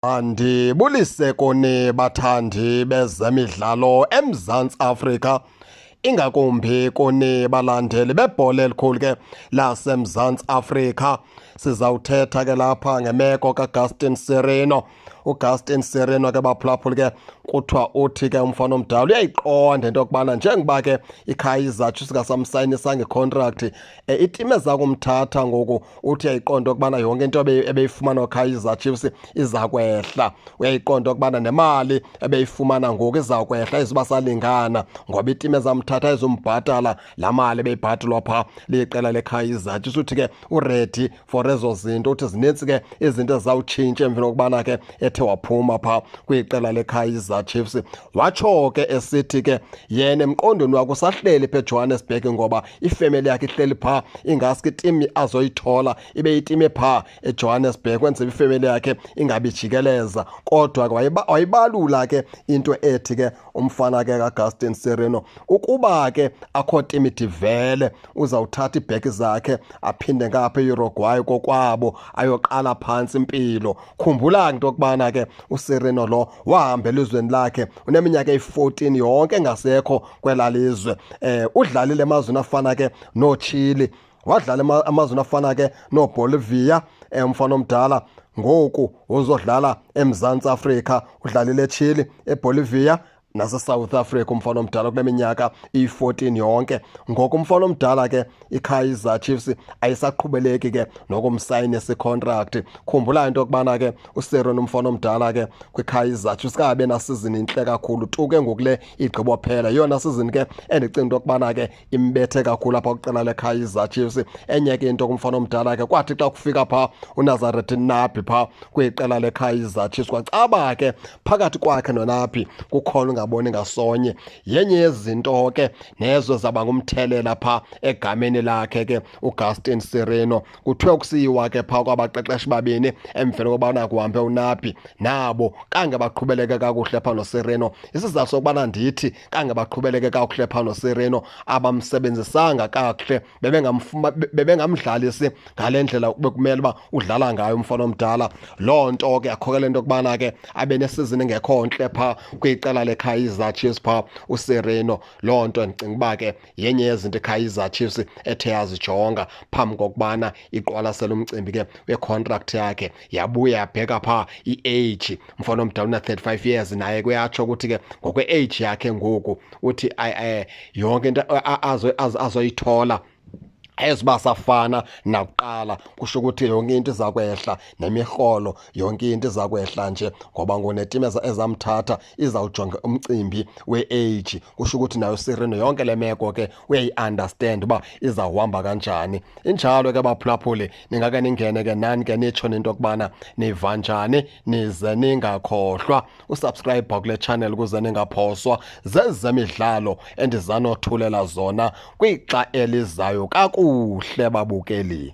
Andibulise kuni bathandi bezemidlalo eMzantsi Afrika, ingakumbi kuni balandeli bebhola elikhulu ke laseMzantsi Afrika. Sizawuthetha ke lapha ngemeko kaGaston Sirino. UGaston Sirino ke baphulaphuli ke kuthiwa uthi ke umfana omdala uyayiqonda into yokubana njengoba ke iKaizer Chiefs ingasamsayinisanga icontract, itim eza kumthatha ngoku uthi uyayiqonda okubana yonke into ebeyifumana uKaizer Chiefs iza kwehla. Uyayiqonda okubana nemali ebeyifumana ngoku iza kwehla, izuba salingana ngoba itim ezamthatha izumbhatala laa mali ebeyibhatalwa phaa liqela leKaizer Chiefs. Uthi ke uready for ezo zinto, uthi zinintsi ke izinto ezizawutshintsha emveni kokubana ke ethe waphuma phaa kwiqela leKaizer Chiefs. Watsho ke esithi ke yena emqondweni wakhe usahleli pha eJohannesburg ngoba ifemeli yakhe ihleli phaa, ingaske itim azoyithola ibe itim phaa eJohannesburg kwenzela ifemeli yakhe ingabi jikeleza. Kodwa ke wayibalula ke into ethi ke umfana ke kaGaston Sirino ukuba ke akho tim idivele uzawuthatha iibheki zakhe aphinde ngapha eUruguay kokwabo ayoqala phantsi impilo. Khumbula into yokubana ke uSirino lo wahamba elizweni lakhe uneminyaka eyi-14 yonke engasekho kwelaa lizwe. Udlalile emazweni afana ke noChile, wadlala amazweni afana ke noBolivia, umfana omdala ngoku uzodlala eMzantsi Afrika. Udlalile eChile, eBolivia nase-South Africa umfana omdala kule minyaka iyi-14 yonke. Ngoku umfana omdala ke iKaizer Chiefs ayisaqhubeleki ke nokumsayinisa icontract. Khumbula into yokubana ke uSirino umfana omdala ke kwiKaizer Chiefs kabe na season intle kakhulu tu ke ngoku le igqibo phela. Yeyona season ke endicinga into yokubana ke imbethe kakhulu apha kwiqela leKaizer Chiefs. Enye ke into kumfana omdala ke kwathi xa kufika phaa uNazareth Nabi phaa kwiqela leKaizer Chiefs kwacaba ke phakathi kwakhe noNabi kukhona ungaboni ngasonye. Yenye yezinto ke nezo zaba ngumthelela phaa egameni lakhe ke uGaston Sirino. Kuthiwe kusiyiwa ke phaa kwabaqeqeshi babini emveni kobana kuhambe uNabi, nabo kange baqhubeleke kakuhle phaa noSirino. Isizathu sokubana ndithi kange baqhubeleke kakuhle phaa noSirino, abamsebenzisanga kakuhle, bebengamdlalisi ngale ndlela bekumele uba udlala ngayo umfana omdala. Loo nto ke yakhokela into yokubana ke abe nesizini engekho ntle phaa kwiqela leKaizer Chiefs phaa uSirino. Loo nto ndicinga uba ke yenye yezinto iKaizer Chiefs ethe yazijonga phambi kokubana iqwalasele umcimbi ke wecontract yakhe. Yabuya yabheka phaa i-age, umfana omdala una-35 years, naye kuyatsho ukuthi ke ngokwe-age yakhe ngoku uthi yonke into azoyithola ayizuba safana nakuqala. Kusho ukuthi yonke into iza kwehla, nemirholo yonke into iza kwehla nje ngoba ngonetim ezamthatha izawujonga umcimbi we-age. Kusho ukuthi nayo Sirino yonke le meko ke uyayi-understand uba izawuhamba kanjani. Injalo ke baphulaphuli, ningake ningene ke nani ke nitsho into yokubana niva njani, nize ningakhohlwa usubscribe kule channel ukuze ningaphoswa zezemidlalo endizanothulela zona kwixa elizayo. Kakuhle babukeli.